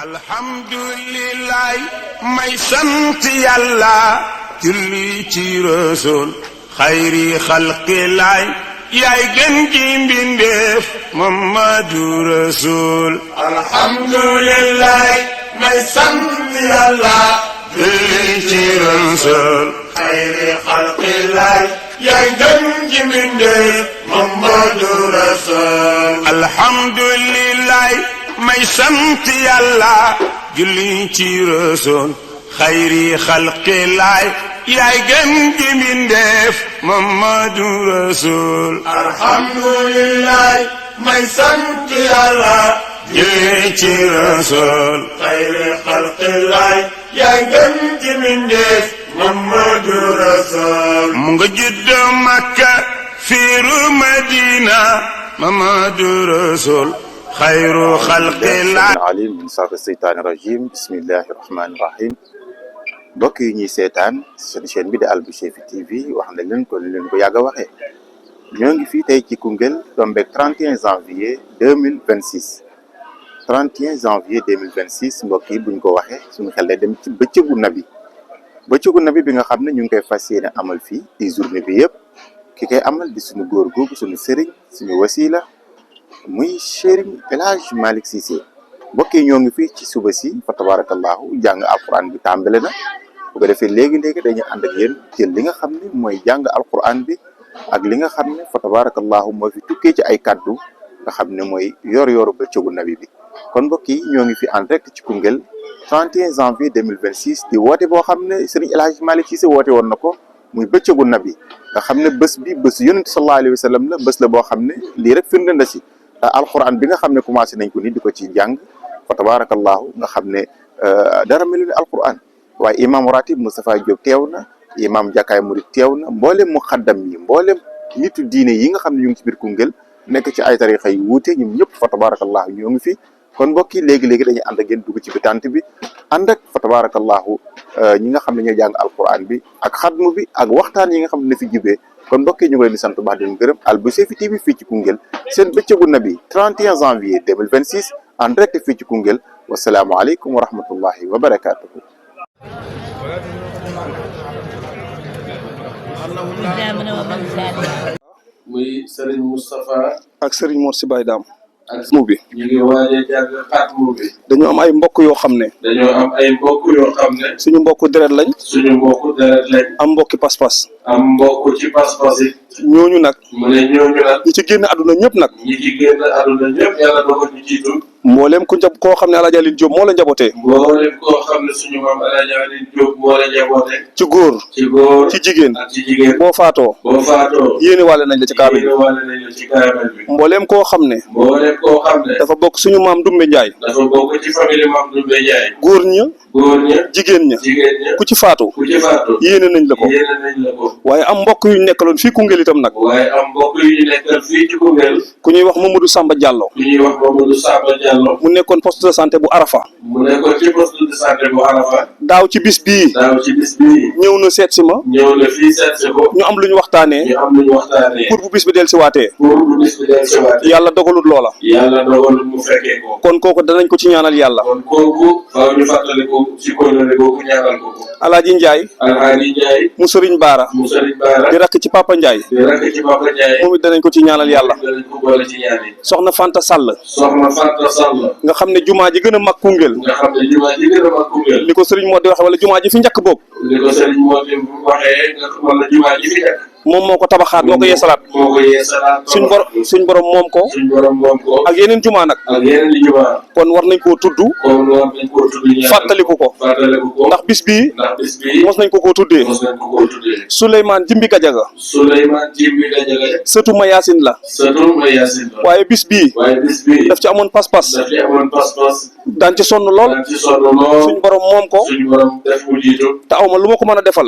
alhamdulillah may sant yàlla julli ci rasul xayri xalqilaay yaay gën gi mbindeef Muhammadu rasul alhamdulillah may sant yàlla julli ci rasul xayri xalqilaay yaay gën gi mbindeef Muhammadu rasul alhamdulillah may sant yàlla julli ci rasul xayri xalqilaay yaay gën gi mbindeef Muhammadu rasul alhamdulillah may sant yàlla julli ci rasul xayri xalqilaay yaay gën gi mbindeef Muhammadu rasul mu nga judd Makka fiiru Madina Muhammadu rasul xayru xalqilaay alim min sarri seytaani rajim bismillahi rahmaani rahim mbokk yi ñuy seetaan seen chaîne bi di Albichri TV wax nañ leen ko ni leen ko yàgg a waxee ñoo ngi fii tey ci Koungheul tombeeg 31 janvier 2026 31 janvier 2026 mbokk yi buñ ko waxee suñu xel day dem ci bëccëgu nabi bi nga xam ne ñu ngi koy fas yéene amal fii ci journée bi yëpp ki koy amal di suñu góor googu suñu sëriñ suñu wasila muy Serigne El Hadj Malick Cissé mbokk yi ñoo ngi fii ci suba si fa tabarakallahu jàng alquran bi tàmbale na bu ko defee léegi dañuy ànd ak yéen jël li nga xam ne mooy jàng alquran bi ak li nga xam ne fa tabarakallahu moo fi tukkee ci ay kaddu nga xam ne mooy yor-yoru bëccëgu nabi bi kon mbokk yi ñoo ngi fi en direct ci Koungheul 31 janvier 2026 di woote boo xam ne Serigne El Hadj Malick Cissé woote woon na ko muy bëccëgu nabi nga xam ne bés bi bés yonent sallallahu alayhi wa sallam la bés la boo xam ne lii rek firnde na si alquran bi nga xam ne commencé nañ ko ni di ko ci jàng fa tabarakallahu nga xam ne dara melu ni alquran waaye imam ratib Moustapha Diop teew na imam Jakaay Murid teew na mboolem mu xaddam yi mboolem nitu diine yi nga xam ne ñu ngi ci biir Koungheul nekk ci ay tarixa yu wuute ñoom ñëpp fa tabarakallahu ñoo ngi fi kon mbokk yi léegi dañuy ànd ak yéen dugg ci biir tànt bi ànd ak fa tabarakallahu ñi nga xam ne ñooy jàng alquran bi ak xadmu bi ak waxtaan yi nga xam ne na fi jibee kon mbokk yi ñu ngi leen di sant baax di leen gërëm Albichri TV fii ci Koungheul seen bëccëgu nabi 31 janvier 2026 en direct fii ci Koungheul wasalaamualeykum wa rahmatullahi wa barakatuhu muy Serigne Moustapha ak Serigne Mor si Baye Dame ak mu bi ñu ngi waaje jàng xatmu bi dañoo am ay mbokk yoo xam ne suñu mbokku deret lañ am mbokki pas-pas am mbokk ci pas-pas yi ñooñu nag mu ne ñooñu nag ñi ci génn àdduna ñëpp nag yàlla dogal ñu jiitu mbooleem koo xam ne Alaaji Alioune Diop moo la njabootee mbooleem koo xam ne suñu maam Alaaji Alioune Diop moo la njabootee ci góor ci jigéen boo faatoo yéene waale nañ la ci kaamil bi mbooleem koo xam ne dafa bokk suñu maam Dumbe Njaay ci famille maam Dumbe Njaay góor ña jigéen ña ku ci faatu yéene nañ la ko waaye am mbokk yu nekkaloon fii Koungheul itam nag ku ñuy wax Mamadou Samba Diallo mu nekkoon poste de santé bu Arafa daaw ci bis bii ñëw na seet si ma ñu am lu ñu waxtaanee pour bu bis bi del si waatee yàlla dogalut loola mu fekkee ko kon kooku danañ ko ci ñaanal yàlla kon kooku faaw ñu fàttali ko ci kóllëre googu ñaanal ko Alaaji Njaay mu Sëriñ Baara di rakk ci Papa Njaay moom it danañ ko ci ñaanal yàlla soxna Fanta Sall nga xam ne jumaa ji gën a mag Koungheul li ko sëriñ moo di waxe wala jumaa ji fi njëkk boobu moom moo ko tabaxaat moo ko yeesalaat suñ borom moom ko ak yeneen jumaa nag kon war nañ koo tudd fàttaliku ko ndax bis bii mos nañ ko koo tuddee Souleymane Jimbi Gajaga sëtu ma Yaasin la waaye bis bii daf ci amoon pas-pas daan ci sonn lool suñ borom moom ko te awma lu ma ko mën a defal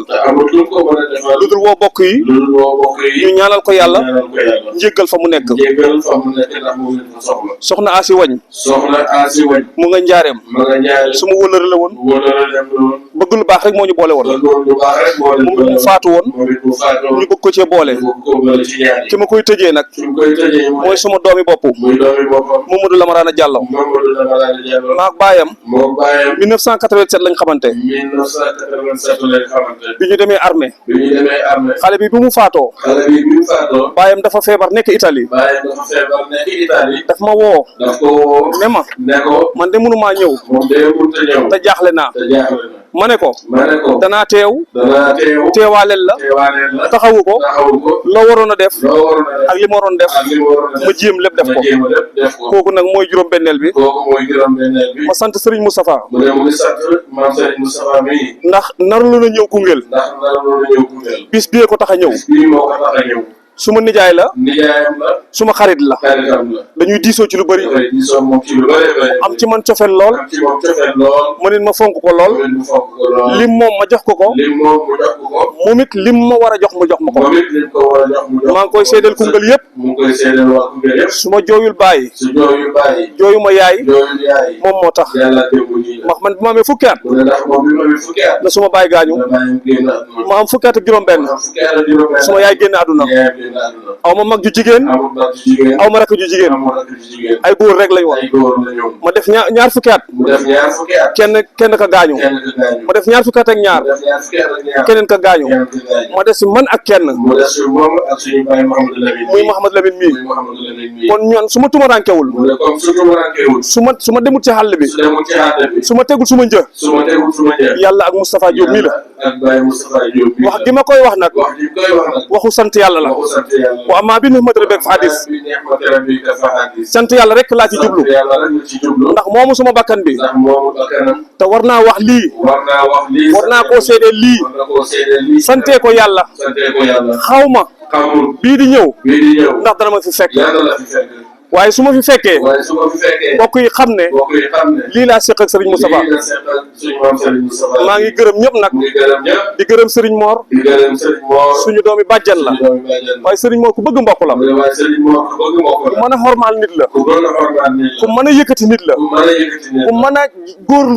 lu dul woo bokk yi woo bokk yi ñu ñaanal ko yàlla ñaanal ko yàlla njéggal fa mu nekk jéggal fa mu nekk ndax moom lañ fa soxla soxna Asi Wañ soxna Asi Wañ mu nga njaareem ma nga ñaare suma wëlëre la woon wóolala dem loolu bëgg lu baax rek moo ñu boole woon loolu lu baax rek moo leen moom mu faatu woon moom it bu faatoo ñu bëgg ko cee boole bu ko boole ci ñaar yi ki ma koy tëjee nag fi mu koy tëjee mooy suma doomi bopp muy doomi boppam Mamadou Lamarana Diallo Mamadou Lamarana Diallo maak baayam moo bàyyam 1987 lañ xamante 1987 lañ xamante bi ñu demee armée bi ñu demee armée xale bi mu faatoo xale bi mu faatoo baayam dafa feebar nekk Italie bàyyam dafa feebar nekk Italie daf ma woo daf ko woo ne ma ne ko man de mënumaa ñëw moom de mënut a ñëw te jaaxle naa te jaaxle na ma ne ko ma ne ko danaa teew danaa teew teewaaleel la teewaaleel la taxawu ko taxawu ko loo waroon a def loo waroon a def ak li ma waroon def ak li mu waroon a def ma jéem lépp def ko ma jéem a def ko kooku nag mooy juróom-benneel bi kooku mooy juróom-benneel bi ma sant Serigne Moustapha mu ne mu ngi sant maam Serigne Moustapha mii ndax naru la ñëw Koungheul ndax nar loolu ñëw Koungheul bis bee ko tax a ñëw bii moo ko tax a ñëw suma nijaay la nijaayam la suma xarit la xaritam la dañuy diisoo ci lu bëri dafay diisoo moom ci lu bëri bëri am ci man cofeel lool am ci moom cofeel lool ma nit ma fonk ko lool moom it mu fonk ko lool lim moom ma jox ko ko lim moom mu jox ko ko moom it lim ma war a jox mu jox ma ko moom it lim ko war a jox mu jox maa ngi koy seedeel Koungheul yëpp mu ngi koy seedeel waa Koungheul yëpp su ma jooyul bàyyi su jooyu bàyyi jooyu ma yaay jooyu yaay moom moo tax yàlla démb nii la wax man bi ma amee fukki at mu ne ndax moom bi ma amee fukki at la suma baay gaañu la bàyyi génn àdduna ma am fukki at ak juróom-benn am fukki at ak juróom-benn suma yaay génn àdduna yaay génn àdduna aw ma mag ju jigéen amul mag ju jigéen aw ma rakk ju jigéen amul rakk ju jigéen ay góor rek lañ woon ay góor la ñëw ma def ñaar fukki at mu def ñaar fukki at kenn ka gaañu kenn ka gaañu ma def ñaar fukki at ak ñaar mu def ñaar fukki at ak ñaar keneen ka gaañu kenn ka gaañu ma def si man ak kenn mu def si moom ak suñu baay Mouhamadou Lamine muy Mouhamadou Lamine mii muy Mouhamadou Lamine mii kon ñoon su ma tumarankewul mu ne comme su tumurankewul su ma demut ci xàll bi su demul ci àll bi su ma tegul su ma një su ma tegul su ma njël yàlla ak Moustapha Diop mii la ak Baye Moustapha Diop mii wax gi ma koy wax nag wax ji koy wax nag waxu sant yàlla la waxu sant yàlla wa amaa bi nuhmati rabbika fa hadis bi ni'mati rabbika fa hadis sant yàlla rek laa ci jublu sant yàlla rek la ci jublu ndax moomu suma bakkan bi ndax moomu bakkanam te war naa wax lii war naa wax lii war naa koo seedee lii war na koo seedee lii santee ko yàlla santee ko yàlla xaw ma xamul bii di ñëw bii di ñëw ndax dana ma fi fekk yàlla la fi fekk waaye su ma fi fekkee waaye su ko fi fekkee mbokk yi xam ne bokk yi xam ne lii laa séq ak Serigne Moustapha lii la seetal suñu maam Serigne Moustapha maa ngi gërëm ñëpp nag mu ngi gërëm ñëpp di gërëm Serigne Mor di gërëm Serigne Mor suñu doomi bàjjan la suñu doomi bàjjen la waaye Serigne Mor ku bëgg mbokk la waaye Serigne Mor ku bëgg mbokk ku la mën a xormaal nit la ku gën a xormaat nit ku la mën a yëkkati nit la ku mën a yëkkati nit ku la mën a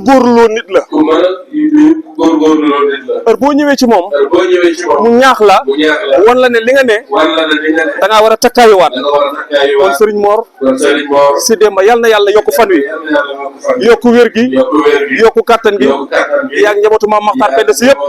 góorloo nit la ku mën a góorgóorlu loolu nit la heure boo ñëwee ci moom boo ñëwee ci moom mu ñaax la mu ñaax la wan la ne li nga ne wala la li nga ne da ngaa war a takkaayuwaat da nga war a takkaayu kon waat Serigne Mor kon Serigne Mor si Demba yal na yàlla yokku fan wi yal na yàlla moo ko fan yokku wér gi yokku wér gi yokku kattan gi yokku kattan gi yaa ngi njabootu maam Maxtaar Penda si yëpp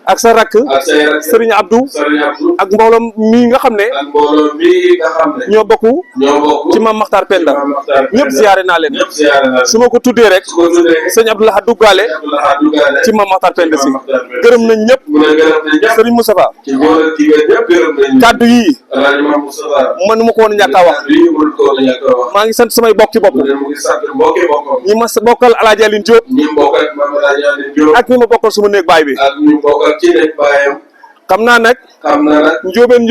ak sa rakk ak say rak Serigne Abdou Serigne Abdou ak mbooloom mii nga xam ne ak mbooloo mii nga xam ne ñoo bokk ñoo bokk ci maam Maxtaar Penda Maam Maxtaar Penda ñëpp ziyaare naa leen ñëpp ziyaare naa su ma ko tuddee rek su ko tuddee sëñ Abdoulaye duggaale Abdoulaye Dugaale ci maam Maxtaar Penda si Maam Maxtaar Penda gërëm nañ ñëpp mu ne gërëm nañ ñëpp Serigne Moustapha ci góor ak jigéen ñëpp gërëm nañ kàddu yii Alaaji Maam Moustapha mënuma ko woon ñàkk a wax lii mënu ko woon ñàkk a wax maa ngi sant samay bokki bopp mu ne mu ngi sant mbokki boppam ñi ma bokkal Alaaji Aline Diop ñi mbokk ak Maam Alaaji Aline Diop ak ñi ma bokkal suma néeg baay bi ak ñu bokkal ci nekk baayam xam naa nag xam na nag njóobeen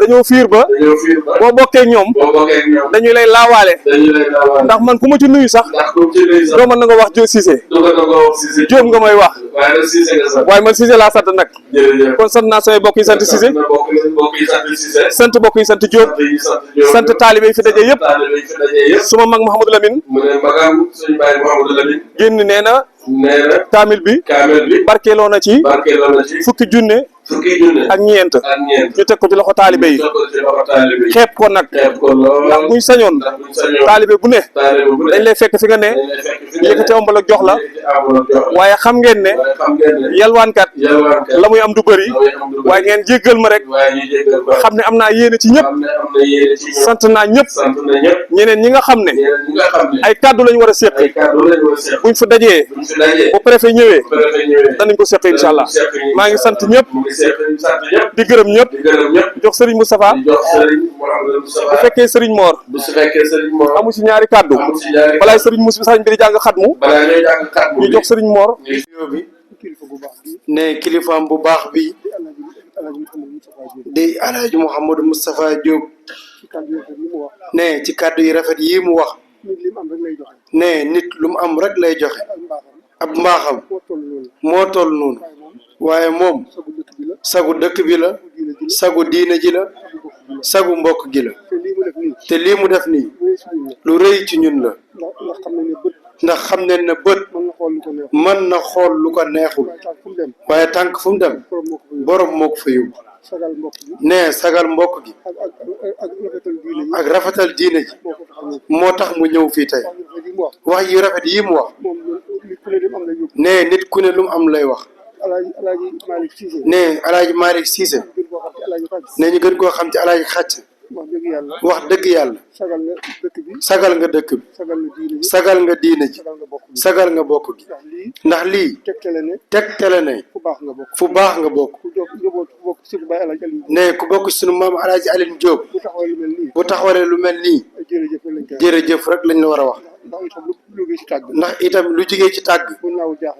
dañoo fiir ba dañoo fiir ba boo bokkee ñoom boo bokkee ak ñoom dañuy lay laawaale dañu lay daawal ndax man ku ma ci nuyu sax ndax comme ci lay sax doo mën na nga wax Jo Cissé du ko na ko wax Cissé Jóob nga may wax waaye nag Cissé nga sant waaye man Cissé laa sant nag jërëjëf kon sant naa samay bokk yi sant Cissé bokk yi sant Cissé sant bokk yi sant Jóob yi sant Diop sant taalibe yi fi daje yëpp taalibe yi fi daje yëpp suma mag Mouhamadou Lamine mu ne magam suñu baay Mouhamadou Lamine génn nee na nee na kaamil bi kaamel bi barkeeloo na ci barkeeloo na ci fukki junne fukki junne ak ñeent ak ñeent ñu teg ko ci loxo taalibe yi jox ko ci loxo taalibe yi xeeb ko nag xeeb ko lool ndax buñ sañoon ndax buñ sañoon taalibe bu ne taalibe bu ne dañ lay fekk fi nga ne dañ lay fekk fi yëkkati ombal ak jox la waaye xam ngeen ne waaye xam ngeen ne yalwaankat yalwaankat la muy am du bëri la muy am du bëri waaye ngeen jéggal ma rek waaye ñu jéggal ko xam ne am naa yéene ci ñëpp xam ne am na yéene ci ñoom sant naa ñëpp sant na ñëpp ñeneen ñi nga xam ne ñeneen ñi nga xam ne ay kàddu lañ war a séq ay kàddu lañ war a seq buñ fa dajee buñ fi dajee bu préfet ñëwee bu préfet ñëwee danañ ko séq incha allah maa ngi sant ñëpp mu ngi seq sant ñëpp di gërëm ñëpp di gërëm ñëpp jox Serigne Moustapha di jox Serigne Mouhamadou bu Moustapha fekkee Serigne Mor bu su fekkee Serigne Mor amu ci ñaari kàddu amul si ñaari balaay Serigne Moussa sañ bi di jàng xatmu balaa ñooy jàng kàddu ñu jox Serigne Mor bi ne kilifaam bu baax bi di Alaaji Mouhamadou Moustapha Diop ne ci kàddu yi rafet yi mu wax ne nit lu mu am rek lay joxe ab mbaaxam moo toll noonu waaye moom sagu dëkk bi la sagu diine ji la sagu mbokk gi la te lii mu def nii lu rëy ci ñun la ndax xam nañ ne bët mën na xool lu ko neexul waaye tànk fu mu dem borom moo ko fa yóbbu nee sagal mbokk gi ak rafetal diine ji moo tax mu ñëw fii tey wax yu rafet yi mu wax nee nit ku ne lu mu am lay wax nee Alaaji Malick Cissé nee ñu gën koo xam ci Alaaji Xàcc wax dëgg yàlla sagal nga dëkk bi sagal nga diine ji sagal nga bokk gi ndax lii tegtale ne fu baax nga bokk ne ku bokk sunu maam Alaaji Alioune Diop bu taxawalee lu mel nii jërëjëf rek lañ la war a wax ndax itam lu jigee ci tàgg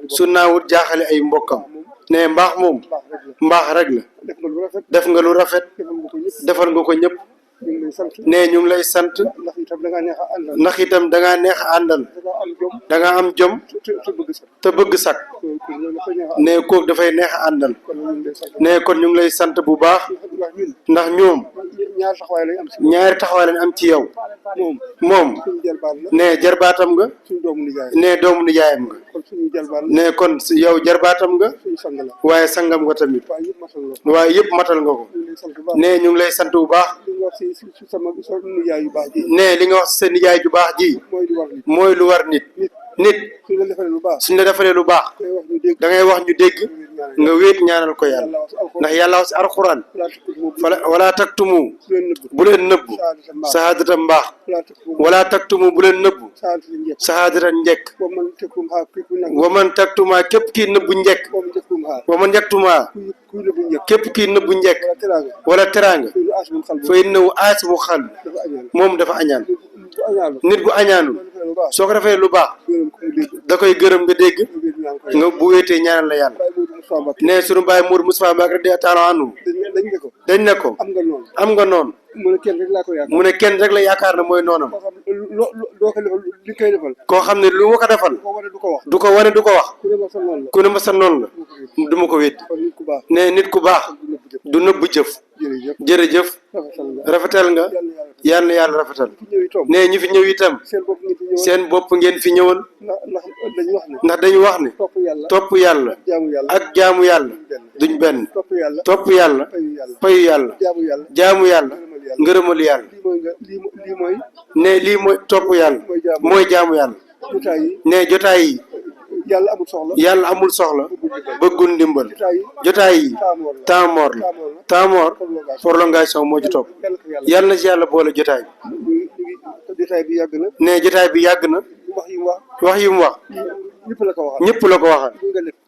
su naawut jaaxale ay mbokkam ne mbaax moom mbaax rek la def nga lu rafet defal nga ko ñëpp ne ñu ngi lay sant ndax itam da ngaa neex a àndal da nga am jom te bëgg sak ne kooku dafay neex a àndal ne kon ñu ngi lay sant bu baax ndax ñoom ñaari taxawaay lañ am ci yow moom ne jarbaatam nga ne doomu nijaayam nga ne kon yow jarbaatam nga waaye sangam nga tamit waaye yëpp matal nga ko ne ñu ngi lay sant bu baax ne li nga wax si sa nijaay ju baax ji mooy lu war nit suñ la defalee lu baax da ngay wax ñu dégg nga wéet ñaanal ko yàlla ndax yàlla wax si alxuraan wala taktumu bu leen nëbbu sahaadata mbaax wala taktumu bu leen nëbbu sahaadata njekk waman taktuma képp kii nëbbu njekk waman yaktuma képp kii nëbbu njekk wala teraanga fa innahu aasimu xalbi moom dafa añaan nit bu añaanul soo ko defee lu baax da koy gërëm nga dégg nga bu wéetee ñaanal la yàlla ne sunu baay Mourou Moustapha Mbacké radiyallahu anhu dañ ne ko am nga noonu mu ne kenn rek la yaakaar na mooy noonam koo xam ne lu ma ko defal du ko wane du ko wax ku ne ma sa noonu la du ma ko wéet ne nit ku baax du nëbb jëf jërëjëf rafetal nga yal na yàlla rafetal ne ñi fi ñëw itam seen bopp ngeen fi ñëwoon ndax dañu wax ne topp yàlla ak jaamu yàlla duñ benn topp yàlla payu yàlla jaamu yàlla ngërëmal yàlla ne lii mooy topp yàlla mooy jaamu yàlla ne jotaay yi yàlla amul soxla bëggul ndimbal jotaay yi temps mort la temps mort prolongation moo ci topp yàlla na ci yàlla boole jotaay bi ne jotaay bi yàgg na wax yi mu wax ñëpp la ko waxal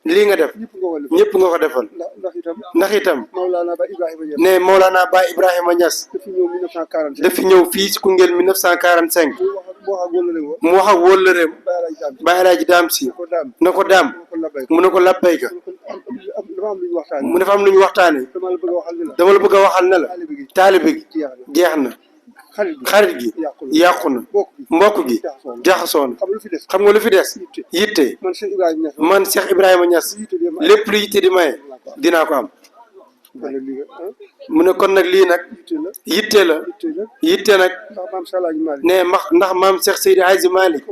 lii nga def ñëpp nga ko defal ndax itam ne Mawlana Ba Ibrahima Niass dafi ñëw fii ci Koungheul 1945 mu wax ak wóllëreem Baye Alaaji Daam Si na ko daam mu ne ko labbayka mu dafa am lu ñu waxtaane dama la bëgg a waxal ne la taalibe gi jeex na xarit gi yàqu na mbokk gi jaxasoo na xam nga lu fi des yitte man Cheikh Ibrahima Niass lépp lu yitte di maye dinaa ko am mu ne kon nag lii nag yitte la yitte nag ne ndax maam Cheikh Seydi Hadji Malick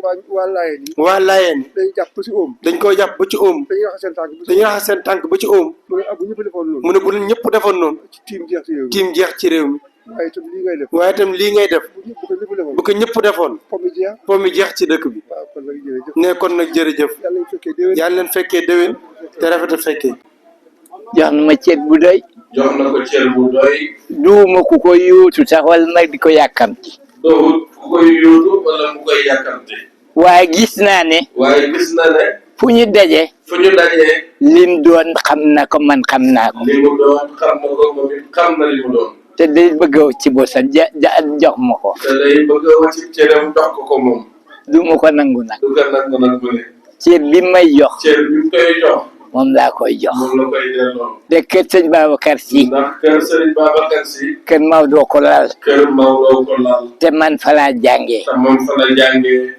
waa Laayeen dañ koy jàpp ba ci oom dañuy raxas seen tànk ba ci oom mu ne bu ñëpp defoon noonu tiim jeex ci réew mi waaye itam lii ngay def bu ko ñëpp defoon po mi jeex ci dëkk bi ne kon nag jërëjëf yàlla leen fekkee déwén te rafet fekkee jox na ma ceeb bu doy jox na ko ceeb bu doy duuma ku ko yuutu sax wala nag di ko yàkkamti doowut ku koy yuutu wala mu koy yàkkamti waaye gis naa ne fu ñu dajee lim doon xam na ko man xam naa ko li mu doon xam na ko moom it xam na li mu doon te day bëgg a ci bosam jox ma ko te day bëgg a wàcc cëram jox ko moom du ma ko nangu nag du ko nangu nag mu ne ceeb bi may jox ceeb bi mu koy jox moom laa koy jox moom la koy delloo te kër sëñ Babacar Si ndax kër sëñ Babacar Si kër Maodo ko laal kër Maodo ko laal te man fa laa jàngee te moom fa la jàngee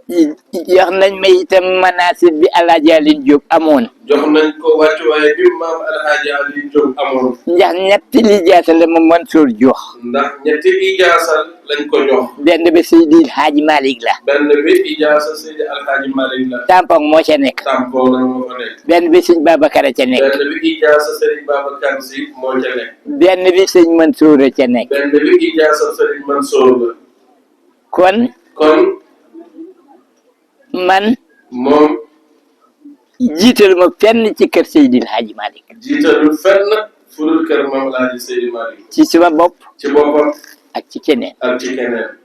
jox nañ ma itam manasib bi Alaaji Alin Jóob amoon jox nañ ko wàccuwaay bi maam Alhaaji Ali Jóob amoon. ndax ñetti lijaasa la ma Mansour jox ndax ñetti ijaasa lañ ko jox. benn bi Seydi Haaji Malick la benn bi ijaasa Seydi Alhaaji Malick la. tampon moo ca nekk tampon la moo fa nekk. benn bi sëñ Babacar a ca nekk benn bi ijaasa Serigne Babacar Si moo ca nekk. benn bi sëñ Mansour a ca nekk benn bi ijaasa Serigne Mansour la. kon man moom jiital ma fenn ci kër Seydi Haaji Malick jiitalul fenn fudul kër maam Alhaaji Seydi Malick. ci sama bopp ci boppam ak ci keneen ak ci keneen.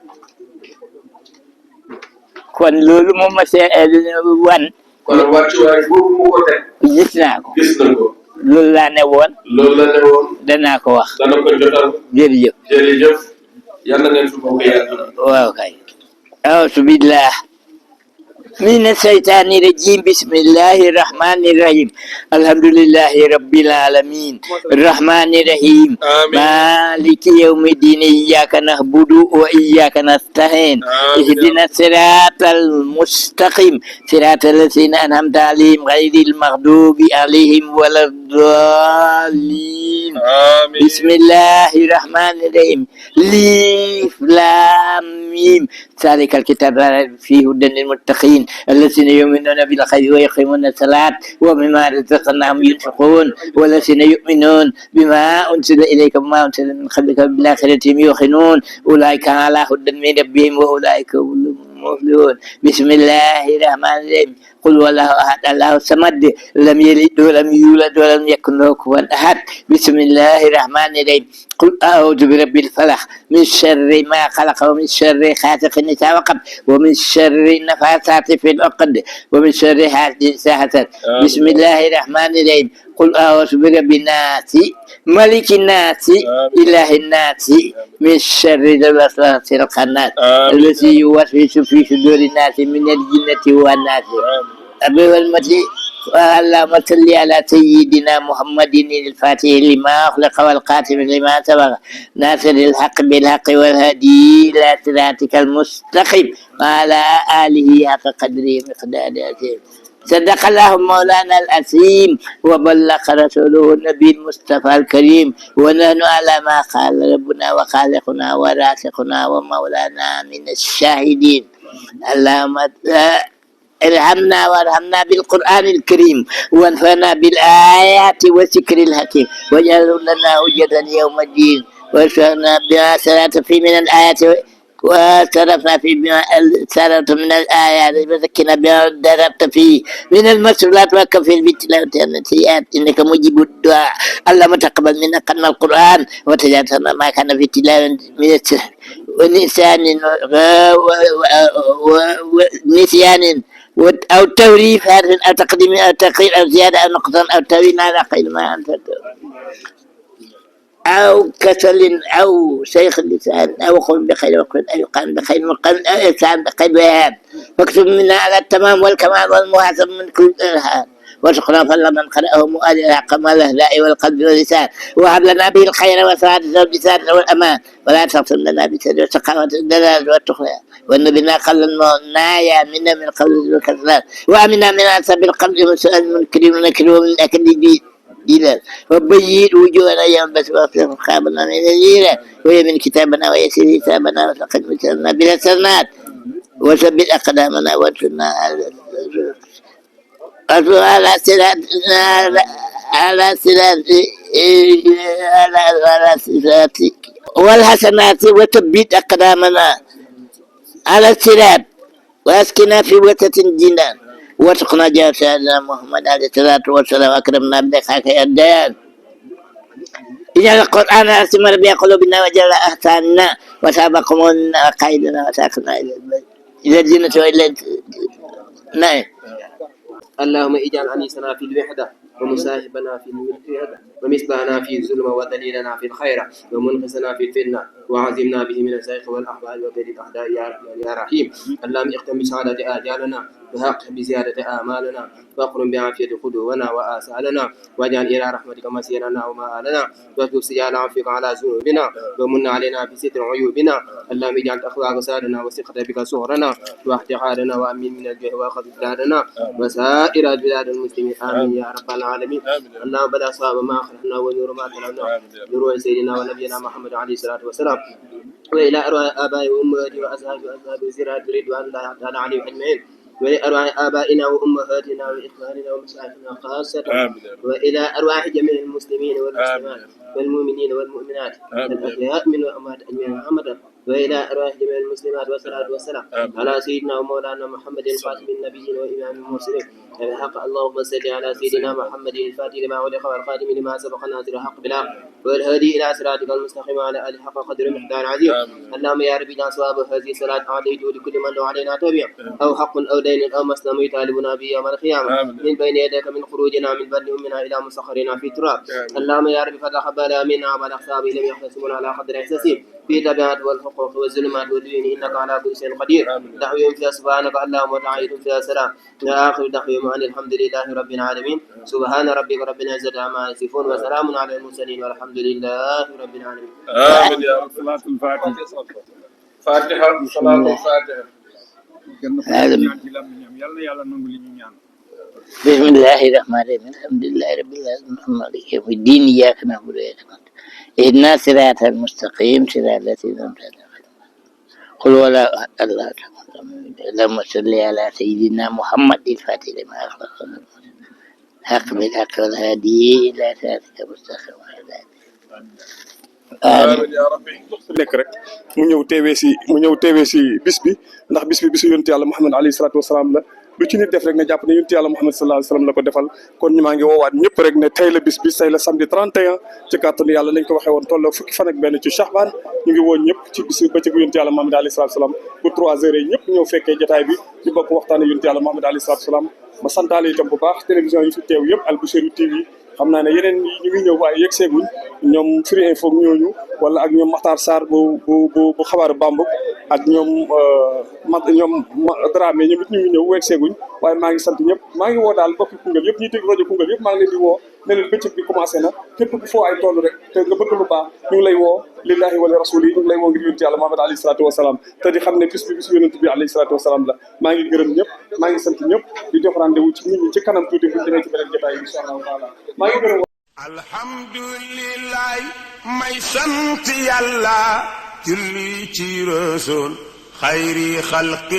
kon loolu moom ma see wan kon wàccuwaay boobu mu ko teg. gis naa ko gis na ko. loolu laa ne woon loolu la ne woon. danaa ko wax dana ko jotal. jërëjëf jërëjëf. yal na ngeen fi bokk yàgg. waaw kay auzu billah من الشيطان الرجيم بسم الله الرحمن الرحيم الحمد لله رب العالمين الرحمن الرحيم مالك يوم الدين إياك نعبد وإياك نستعين اهدنا الصراط المستقيم صراط الذين أنعمت عليهم غير المغضوب عليهم ولا الضالين بسم الله الرحمن الرحيم ليف لام ميم ذلك الكتاب فيه هدى للمتقين الذين يؤمنون بالخير ويقيمون الصلاة ومما رزقناهم ينفقون والذين يؤمنون بما أنزل إليك وما أنزل من قبلك بالآخرة هم يوقنون أولئك على هدى من ربهم وأولئك هم المفلحون بسم الله الرحمن الرحيم قل والله أحد الله الصمد لم يلد ولم يولد ولم يكن له كفوا أحد بسم الله الرحمن الرحيم قل أعوذ برب الفلق من شر ما خلق ومن شر غاسق إذا وقب ومن شر النفاثات في العقد ومن شر حاسد إذا حسد بسم الله الرحمن الرحيم قل أعوذ برب الناس ملك الناس إله الناس من شر الوسواس الخناس الذي يوسوس في صدور الناس من الجنة والناس أبي المتي اللهم صل على سيدنا محمد الفاتح لما أخلق والقاتم لما سبق ناصر الحق بالحق والهدي إلى صراطك المستقيم وعلى آله حق قدره مقدار عظيم صدق الله مولانا العظيم وبلغ رسوله النبي المصطفى الكريم ونحن على ما قال ربنا وخالقنا ورازقنا ومولانا من الشاهدين اللهم ارحمنا وارحمنا بالقرآن الكريم وانفعنا بالآيات والذكر الحكيم واجعل لنا حجة يوم الدين وارفعنا بما سرعت في من الآيات وصرفنا في بما سرعت من الآيات وذكرنا بما دربت فيه من المسؤولات وكفر بالتلاوة النسيئات إنك مجيب الدعاء اللهم تقبل منا قرن القرآن وتجاوزنا ما كان في التلاوة من السحر ونسيان ونسيان أو توريف أو تقديم أو تقرير أو زيادة أو نقصان أو تأويل على خير ما أنت أو كسل أو شيخ اللسان أو قول بخير وقل أو قام بخير وقل أو إنسان بخير ويهاب واكتب منا على التمام والكمال والمحاسب من كل إرهاب وارزقنا فضل من قرأه مؤلل كما الأهلاء والقلب واللسان وهب لنا به الخير والسعادة والبسادة والأمان ولا تغفر لنا بسد والسقاوة والدلال والتقوى والنبينا قل النايا منا من قبل الكسلان وأمنا من عصب القلب وسؤال المنكر ونكر ومن أكل دينا وبيض وجوهنا يوم بس واغفر خابنا من الجيرة ويمن كتابنا ويسير حسابنا وسقط مثلنا بلا سرنات وثبت أقدامنا وانصرنا على صراط على صراط والحسنات وثبت أقدامنا على الصراط واسكنا في وسط الجنان وارزقنا جاه سيدنا محمد عليه الصلاة والسلام أكرمنا بلقاك يا الديان اجعل القرآن أسم ربيع قلوبنا وجل أحساننا وسابقنا وقائدنا وساقنا إلى الجنة وإلى نعم اللهم اجعل أنيسنا في الوحدة ومصاحبنا في ومثلنا في الظلم ودليلنا في الخير ومنقذنا في الفتنة وعزمنا به من الزيغ والأحبال وكيد الأعداء يا رحيم. اللهم اختم بسعادة آجالنا وحق بزيادة آمالنا واقرن بعافية قدونا وآسالنا واجعل إلى رحمتك مسيرنا ومآلنا واكتب سجال عفوك على ذنوبنا ومن علينا بستر عيوبنا. اللهم اجعل أخلاق سادنا وثقة بك سهرنا واحتقارنا وأمين من الجهل وأخذ بلادنا وسائر بلاد المسلمين آمين يا رب العالمين. اللهم بلغ صواب ما أخرجنا ونور ما تلونا بروح سيدنا ونبينا محمد عليه الصلاة والسلام وإلى أرواح آبائي وأمهاتي وأصحابي وأصحاب زراعة رضوان الله تعالى عليهم أجمعين وإلى آبائنا وأمهاتنا وإخواننا ومشايخنا خاصة وإلى أرواح جميع المسلمين والمسلمات والمؤمنين والمؤمنات الأحياء من والأموات أجمعين محمدا وإلى أرواح جميع المسلمات والصلاة والسلام على سيدنا ومولانا محمد الفاتح النبيين وإمام المرسلين الحق. اللهم صل على سيدنا محمد الفاتح لما أغلق والخاتم لما سبق ناصر الحق بالحق والهادي إلى صراطك المستقيم وعلى آله حق قدر مقدار عظيم. اللهم يا رب اجعل ثواب هذه الصلاة أعطيته لكل من له علينا تابع أو حق أو دين أو مسلم يطالبنا به يوم القيامة من بين يديك من خروجنا من بر أمنا إلى مسخرنا في تراب. اللهم يا رب فتقبل منا وعلى أصحابه لم يحتسبون على قدر إحساسهم في تبعات والحقوق والظلمات والدين إنك على كل شيء قدير. دعوهم فيها سبحانك اللهم وتعالى فيها سلام لا آخر دعوهم أن الحمد لله رب العالمين. سبحان ربك رب العزة عما يصفون وسلام على المرسلين والحمد لله رب العالمين. آمين يا رب. صلاة الفاتحة. فاتحة صلاة الفاتحة. بسم الله الرحمن الرحيم الحمد لله رب العالمين مالك يوم الدين إياك نعبد وإياك نستعين اهدنا الصراط المستقيم صراط الذين أنعمت عليهم قل ولا الله اللهم صل على سيدنا محمد الفاتح لما أغلق حق بالحق والهادي إلى صراطك المستقيم amiin yaa rabbi. nekk rek mu ñëw teewee si bis bi ndax bis bi bisu yonent yàlla Muhammad alayhi salaatu wasalaam la lu ci nit def rek nga jàpp ne yonent yàlla Muhammad sallallahu alayhi wasallam la ko defal. kon ñu maa ngi woowaat ñëpp rek ne tey la bis bi tey la samedi 31 ci kàttanu yàlla lañ ko waxee woon tolloo fukki fan ak benn ci Shahban ñu ngi woon ñëpp ci bis bëccëgu yonent yàlla Muhammad alayhi salaatu wasalaam bu 3 heures ñëpp ñëw fekkee jotaay bi ñu bokk waxtaane yonent yàlla Muhammad alayhi salaatu wasalaam. ma santaale itam bu baax télévision yi fi teew yëpp Al Bouchayri TV xam naa ne yeneen yi ñu ngi ñëw waaye yegg seeguñ ñoom Firi Info ñooñu wala ak ñoom Makhtar Sarr bu xabaaru Bambuk ak ñoom Dramé ñoom it ñu ngi ñëw yegg seeguñ waaye maa ngi sant ñëpp maa ngi woo daal mbokki Koungheul yëpp ñuy dégg rajo Koungheul yëpp maa ngi leen di woo ne leen bëccëg bi commencé na képp ku foo ay toll rek te nga bëgg lu baax ñu ngi lay woo lillahi wala rasul yi ñu ngi lay woo ngir yonent yàlla Muhammad alayhi salaatu wasalaam te di xam ne bis bi bisu yonent bi alayhi salaatu wasalaam la. maa ngi gërëm ñëpp maa ngi sant ñëpp di jox rendez-vous ci nit ñi ci kanam tuuti bu ñu demee ci beneen jotaay insha Allah taala maa ngi gërëm. alhamdulillah may sant yàlla julli ci rasul xayri xalqi